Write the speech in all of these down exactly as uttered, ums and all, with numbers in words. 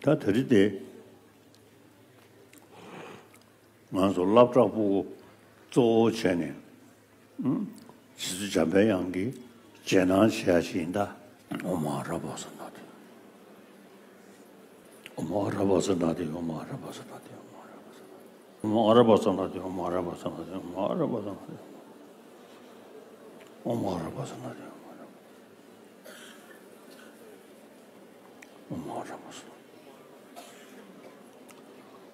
ད་དེ་རིང་དེ་ང་ཚོ་སློབ་གྲྭ་ཕྲུ་གུ་གཙོ་བོ་བྱས་ནས། ཨུམ། རྗེ་བཙུན་འཇམ་པའི་དབྱངས་ཀྱི་རྗེས་གནང་བྱེད་ཡ་ཞིག་ཡིན་ད། ཨོཾ་ཨ་ར་པ་ཙ་ན་དྷཱིཿ། ཨོཾ་ཨ་ར་པ་ཙ་ན་དྷཱིཿ། ཨོཾ་ཨ་ར་པ་ཙ་ན་དྷཱིཿ། ཨོཾ་ཨ་ར་པ་ཙ་ན་དྷཱིཿ། ཨོཾ་ཨ་ར་པ་ཙ་ན་དྷཱིཿ། ཨོཾ་ཨ་ར་པ་ཙ་ན་དྷཱིཿ། ཨོཾ་ཨ་ར་པ་ཙ་ན་དྷཱིཿ། ཨོཾ་ཨ་ར་པ་ཙ་ན་དྷཱིཿ།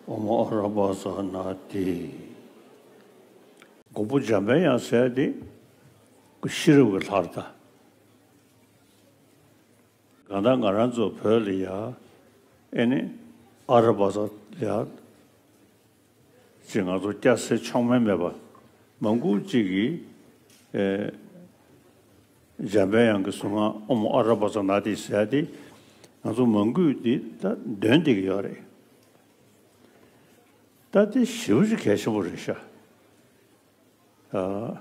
ཨོཾ་ཨ་ར་པ་ཙ་ན་དྷཱིཿ། མགོན་པོ་འཇམ་པའི་དབྱངས་ཟེར་དེ་ཤེས་རབ་ཀྱི་ལྷ་རེད་ད། གང་ལྟར་ང་རང་ཚོ་བོད་ལ་ཡ། ཨེ་ནི་ཨ་ར་པ་ཙ་ཡ། ཅིག་ང་ཚོ་སྐྱ་སེར་མཆོག་དམན་མེད་པ་མང་པོ་ཅིག་གིས། ཨེ། འཇམ་པའི་དབྱངས་ཀྱི་གཟུངས་སྔགས་ཨོཾ་ཨ་ར་པ་ཙ་ན་དྷཱིཿ་ཟེར་ཡ་དེ་ང་ཚོ་མང་པོས་དེ་ད་འདོན་བསྡད་ཀྱི་ཡོད་རེད། ད་དེ་ཞེ་པོ་ཅིག་གལ་ཆེན་པོ་རེད་ཤག། ཨ།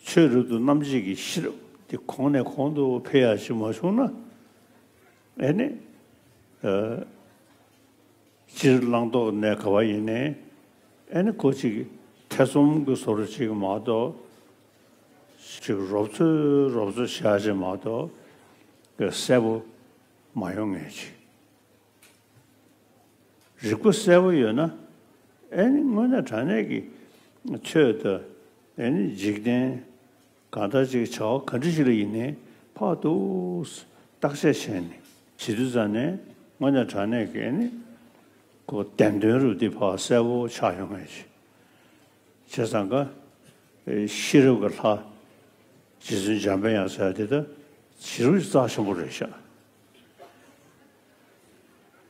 ཆོས་རབ་ཏུ་རྣམ་འབྱེད་ཀྱི་ཤེས་རབ་དེ་གོང་ནས་གོང་དུ་འཕེལ་ཡ་ཞིག་མ་བྱུང་ན། ཨེ་ནི། ཨ། སྤྱིར་བླང་དོར་གནས་ག་བ་ཡིན་ནའི། ཨེ་ནི་ཁོ་ཅིག་ཐེ་ཚོམ་གྱི་བཟོ་འདྲ་ཅིག་མ་གཏོགས། ཅིག་རོབ་ཚོད་རོབ་ཚོད་བྱ་ཞིག་མ་གཏོགས། གསལ་པོ་མ་ཡོང་ངེས་ཅིག། རིག་པ་གསལ་པོ་ཡོད་ན། ཨེ་ནི་དངོས་གནས་དྲང་གནས་ཀྱི་ཆོས་དང་། ཨེ་ནི་འཇིག་རྟེན། གང་ལྟར་ཅིག་བྱ་བ་ག་འདྲ་ཞིག་ལ་ཡིན་ནའི་ཕར་འདུག་བརྟག་དཔྱད་བྱས་ནས་བྱེད་དུས་ཙང་ནས་དངོས་གནས་དྲང་གནས་ཀྱི་ཨེ་ནི་ཁོ་བདེན་དོན་རུ་དེ་ཕར་གསལ་པོ་ཆགས་ཡོང་ངེས་ཤིག། བྱས་ཙང་ཀ། ཤེས་རབ་ཀྱི་ལྷ། རྗེ་བཙུན་འཇམ་པའི་དབྱངས་ཟེར་དེ་ད་ཞེ་པོ་རྩ་ཆེན་པོ་རེད་ཤག།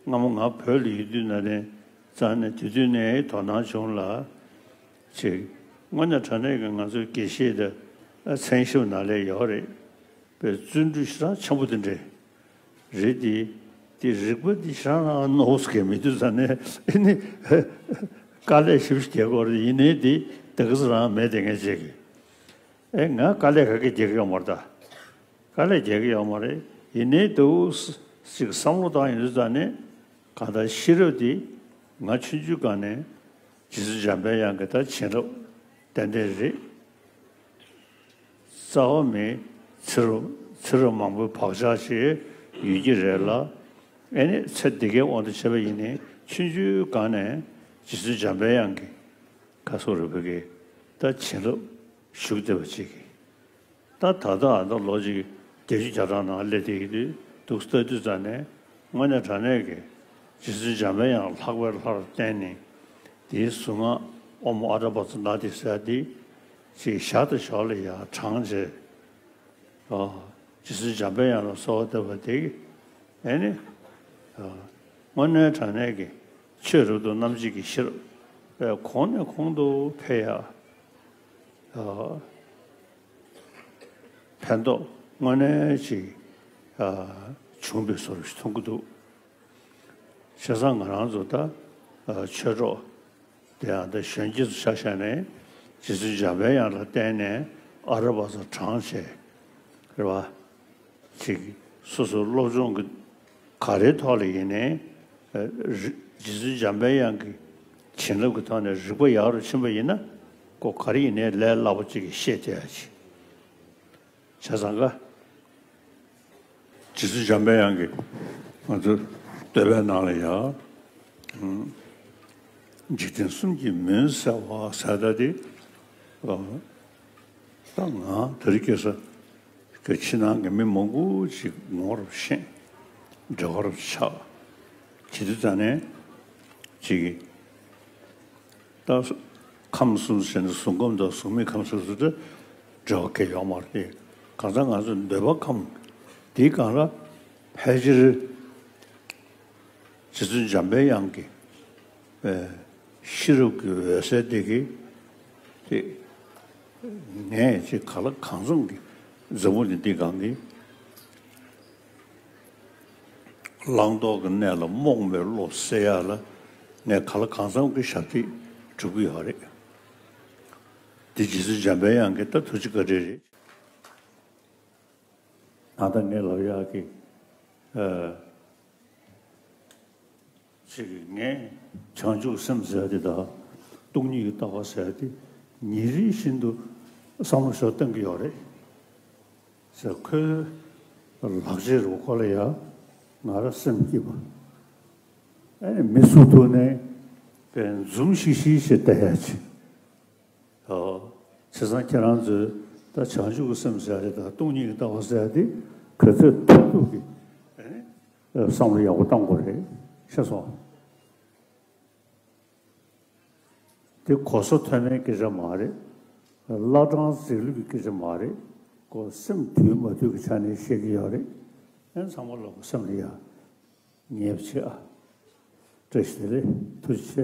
སྔ་མོ་ང་བོད་ལ་ཡོད་དུས་ན་ནས་རྩ་ནས་དེ་དུས་ནས་དོ་སྣང་བྱུང་ལ། ཅིག་དངོས་གནས་དྲང་གནས་ཀྱི་ང་ཚོའི་དགེ་བཤེས་དང་མཚན་ཞབས་ནང་ལས་ཡོད་རེད། པའི་བརྩོན་འགྲུས་ཞེ་དྲག་ཆེན་པོ་དེ་འདྲས་རེད་དེ། དེ་རིག་པ་འདི་ཞེ་དྲག་རང་རྣོ་བོ་ཟེར་གི་མི་འདུག་ཟེར་ནས་ཨེ་ནི་དཀའ་ལས་ཞེ་པོ་ཞིག་རྒྱག་གི་ཡོད་རེད། ཡིན་ནའི་དེ་དེ་ག་ཚོད་རང་མེད་དེ་ངས་བྱེད་གི། ཨེ་ང་དཀའ་ལས་ག་གེ་རྒྱག་གི་ཡོད་མ་རེད་ད། དཀའ་ལས་རྒྱག་གི་ཡོད་མ་རེད། ཡིན་ནའི་འདུག་ཅིག་བསམ་བློ་བཏང་ཡོང་དུས་ཙང་ནས་གང་ལྟར་ཤེས་རབ་འདི་ང་ཆུང་ཆུང་སྒང་ནས་རྗེ་བཙུན་འཇམ་པའི་དབྱངས་ཀྱི་ད་བྱིན་རླབས་ཏན་ཏན་རེད། རྩ་བ་མེད་ཚེ་རབས་ཚེ་རབས་མང་པོའི་བག་ཆགས་ཤིག་ཡོད་ཀྱི་རེད་ལ། ཨེ་ནི་ཚེ་འདི་གའི་དབང་དུ་བྱས་པ་ཡིན་ནའི་ཆུང་ཆུང་སྒང་ནས་རྗེ་བཙུན་འཇམ་པའི་དབྱངས་ཀྱི་ཁ་སོ་རུ་བུ་གི་ད་བྱིན་རླབས་ཞུགས་བསྡད་པ་ཅིག་གིས། ད་ད་ལྟ་ཨ་ད་ལོ་གཅིག་བརྒྱད་ཅུ་གྱ་གྲངས་ནང་སླེབས་བསྡད་ཀྱི་དུས་འདུག་ལྟ་དུས་ཙང་ནས་དངོས་གནས་དྲང་གནས་ཀྱི་རྗེ་བཙུན་འཇམ་པའི་དབྱངས་ལྷག་པའི་ལྷར་བརྟེན་ནས་དེའི་གཟུངས་སྔགས་ཨོཾ་ཨ་ར་པ་ཙ་ན་དྷཱིཿ་ཟེར་དེ་ཅིག་ཞར་དང་ཞོར་ལ་ཡར་བགྲངས་བྱས། ཨ། རྗེ་བཙུན་འཇམ་པའི་དབྱངས་ལ་གསོལ་བ་བཏབ་པ་དེ་གིས་ཨེ་ནི། ཨ། དངོས་གནས་དྲང་གནས་ཀྱི་ཆོས་རབ་ཏུ་རྣམ་འབྱེད་ཀྱི་ཤེས་རབ་པའི་གོང་ནས་གོང་དུ་འཕེལ་ཡ། ཨ། ཕན་ཐོགས་དངོས་གནས་ཅིག་ཨ། བྱུང་བའི་བཟོ་འདྲ་ཞིག་མཐོང་གི་འདུག། བྱས་ཙང་ང་རང་ཚོ་ད་ཨ། ཆོས་གྲོགས་དེ་ཡང་ད་གཞོན་སྐྱེས་ཚོ་ཆ་བཞག་ནས་རྗེ་བཙུན་འཇམ་པའི་དབྱངས་ལ་བརྟེན་ནས་ཨ་ར་པ་ཙ་བགྲངས་བྱས་རེད་བ། ཅིག་སོ་སོའི་སློབ་སྦྱོང་གི་ག་རེའི་ཐོག་ལ་ཡིན་ནའི། ཨ། རི། རྗེ་བཙུན་འཇམ་པའི་དབྱངས་ཀྱི་བྱིན་རླབས་ཀྱི་ཐོག་ནས་རིག་པ་ཡག་རུ་ཕྱིན་པ་ཡིན་ན་ཁོ་ག་རེ་ཡིན་ནའི་ལས་སླ་པོ་ཅིག་གིས་ཤེས་ཐུབ་ཡ་ཅིག། བྱས་ཙང་ཀ། རྗེ་བཙུན་འཇམ་པའི་དབྱངས་ཀྱིས་ང་ཚོ་བསྟོད་པའི་ནང་ལ་ཡང་། འཇིག་རྟེན་གསུམ་གྱི་མུན་བསལ་བ་ཟེར་ད་དེ། ད་ང་དེ་རིང་ཁ་སང་གི་ཕྱི་ནང་གི་མི་མང་པོ་ཅིག་ངོ་རུ་ཤེས། འབྲེལ་བ་རུ་ཆགས། བྱེད་དུས་ཙང་ནས་ཅིག་གིས། ད་ཁམས་གསུམ་ཟེར་ནས་གཟུགས་ཁམས་དང་གཟུགས་མེད་ཁམས་སོ་སོ་དེ་འབྲེལ་བ་གང་ཡང་ཡོད་མ་རེད། གང་ལྟར་ང་ཚོ་འདོད་པ་ཁམས་དེའི་སྒང་ལ་ཕལ་ཆེར་རྗེ་བཙུན་འཇམ་པའི་དབྱངས་ཀྱི་ཨེ། ཤེས་རབ་ཀྱི་འོད་ཟེར་དེ་གིས་དེ་ངས་ཅིག་གང་ལ་གང་འཚམ་གྱི་འཛམ་བུ་གླིང་འདིའི་སྒང་གི་བླང་དོར་གྱི་གནས་ལ་རྨོངས་པའི་བློ་སེལ་ཡ་ལ་ངས་གང་ལ་གང་འཚམ་གྱི་ཞབས་འདེགས་སྒྲུབ་ཀྱི་ཡོད་རེད། འདི་རྗེ་བཙུན་འཇམ་པའི་དབྱངས་ཀྱི་ད་ཐུགས་རྗེ་བཀའ་དྲིན་རེད། ད་ལྟ་ངས་ལབ་ཡག་གི། ཨ། ཅིག་གིས་ངས་བྱང་ཆུབ་སེམས་ཟེར་ཡ་དེ་དང་སྟོང་ཉིད་ཀྱི་ལྟ་བ་ཟེར་ཡ་དེ་ཉིན་རེ་བཞིན་དུ་བསམ་བློ་ཞིག་གཏོང་གི་ཡོད་རེད་ཟེར། ཁོའི་ལག་ཆས་རུ་ཁོ་ལ་ཡ་ང་ར་སེམས་སྐྱིད་པ། ཨེ་མི་སུ་ཐུག་ནས་པའི་འཛུམ་ཤིག་ཤིག་ཞིག་བལྟ་ཡ་ཅིག་ཨོ། བྱས་ཙང་ཁྱེད་རང་ཚོས་ད་བྱང་ཆུབ་ཀྱི་སེམས་ཟེར་ཡ་དེ་དང་སྟོང་ཉིད་ཀྱི་ལྟ་བ་ཟེར་ཡ་དེ་ག་ཚོད་ཐུབ་ཐུབ་ཀྱིས་ཨེ་བསམ་བློ་ཡག་པོ་གཏོང་དགོས་རེད། ཤེས་སོང་། དེ་གོ་ས་མཐོ་དམན་སྐད་ཆ་མ་རེད། བླ་བྲང་མཛེས་ལུགས་ཀྱི་སྐད་ཆ་མ་རེད། ཁོ་སེམས་དུལ་མ་དུལ་གྱི་ཆ་ནས་བཤད་ཀྱི་ཡོད་རེད། ཨེ་ཚང་མ་ལོག་གི་སེམས་ལ་ཡ། ངེས་པ་བྱེད་ཨ། བཀྲ་ཤིས་བདེ་ལེགས། ཐུགས་རྗེ་ཆེ།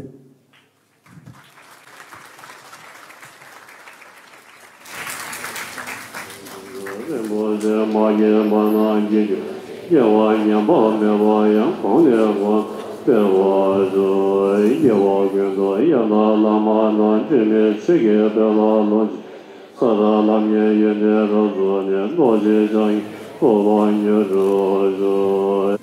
རིན་པོ་ཆེ་མ་སྐྱེས་པ་ན་སྐྱེ་རྒྱུ། སྐྱེ་བ་ངན་པ་མེད་པ་ཡང་གོང་ནས་གོང་འཕེལ་བར་ཤོག་སྐྱེ་བ་ཀུན་ཏུ་ཡང་དག་བླ་མ་དང་འབྲལ་མེད་ཆོས་ཀྱི་དཔལ་ལ་ལོངས་སྤྱོད། ས་དང་ལམ་གཉིས་ཡོན་ཏན་རབ་རྫོགས་ནས། རྡོ་རྗེ་འཆང་གི་གོ་འཕང་མྱུར་འགྲུབ་ཤོག